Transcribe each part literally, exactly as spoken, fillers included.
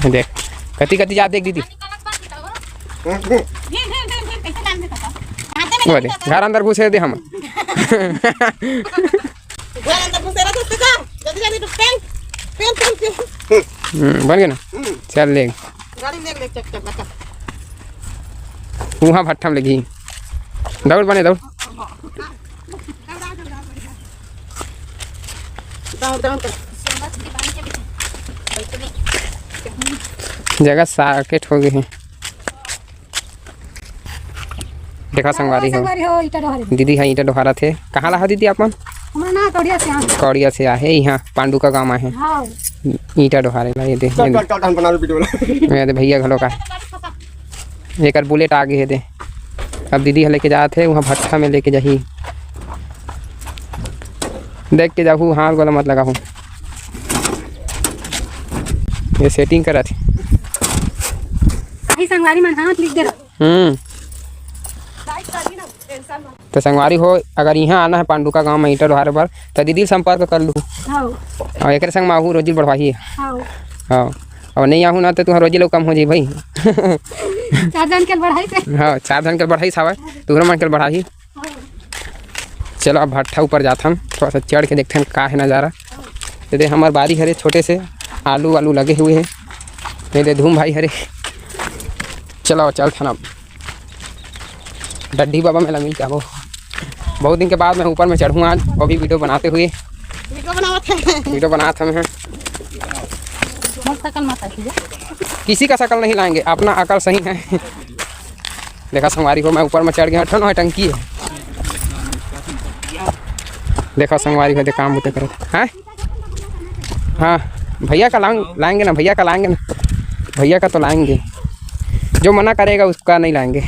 देख, कति कति जात देख दीदी। वो दे, घर अंदर घुसे दे हम। घर अंदर घुसे रह, जल्दी, जल्दी, जल्दी, पेन, पेन, पेन, पेन। हम्म, बन गया ना? हम्म। चल ले। गाड़ी ले, ले, चक, चक, चक। उहाँ भट्ठा में लगी। दौड़ बने, दौड़। दौड़, दौड़, दौड़। जगह साकेट हो गए हैं। देखा संगवारी हो, संगवारी हो, ईटा डोहारे। दीदी हा ईटा डोहारत हे। कहाँ ला हा दीदी आप मन? हमर ना कौड़िया से आए। कौड़िया से आहे, इहाँ पांडुका गांव आहे। हाँ। ईटा डोहारे ला, ये दे, चल, ये दे। चल, चल, हम बना लो वीडियो ला। ये दे भैया घलो का। एकर बुलेट आ गे हे दे। अब दीदी हा लेके जात हे, उहाँ भट्ठा में लेके जाही। देख के जाहू, हाथ गोला मत लगाहू। ये सेटिंग करत हे। अही संगवारी मन हाथ लिख दे रहा। हम्म। तो संगवारी हो, अगर इहाँ आना है पांडुका गांव में ईंटा डोहारे बर, तो दीदी से संपर्क कर लू। हाँ। और एकरे संग में आहू रोजी बढ़वाही। हाँ। हाँ। और नहीं आहू ना तो तुहार रोजी लोग कम हो जाई भाई। चार झन के बढ़ाई से। हाँ, चार झन के बढ़ाई सावय, तुहरो मन के बढ़ाही। हाँ। चलो अब भट्ठा ऊपर जाथन, थोड़ा सा चढ़ के देखथन का है नज़ारा। ये दे हमर बारी हरे छोटे से, आलू वालू लगे हुए हैं। ये दे धूम भाई हरे। चलो चलथन अब। डड्डी बाबा मेला मिल जाबो। बहुत दिन के बाद मैं ऊपर में चढ़ूँ आज, वो भी वीडियो बनाते हुए। वीडियो बनावत है। वीडियो बनात हम हैं। मोर शकल मत आइए। किसी का शकल नहीं लाएंगे, अपना अकल सही है। देखा संगवारी हो, मैं ऊपर में चढ़ गया, ठन टंकी है। देखा संगवारी हो, दे काम बुते करत हैं। हाँ, भैया का लांग-, लाएंगे ना, भैया का लाएंगे ना, भैया का तो लाएंगे, जो मना करेगा उसका नहीं लाएंगे।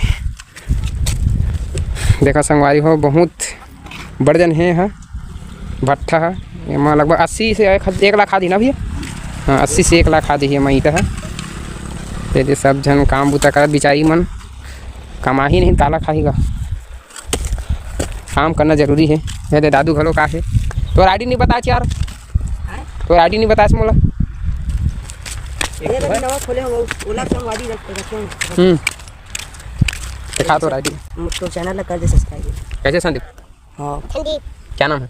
देखा संगवारी हो, बहुत बड़ जन हे हा, भट्ठा हा, एमा लगभग अस्सी से एक, एक लाख आदि ना भैया? हाँ, अस्सी से एक लाख आदि हे एमा ईंटा हा। ते दे सब झन काम बुता करत बिचारी मन, कमाही नहीं ताला खाही गा। काम करना जरूरी है। ये दे दादू घलो का है। तोर आईडी नहीं बताच यार, तोर आईडी नहीं बताच मोला। ये अभी नवा खोले हो, ओला संगवारी रख, रखे हो। हम्म। दिखा तोर आईडी। तो चैनल ला कर दे सब्सक्राइब। कैसे संदीप? हाँ। क्या नाम है?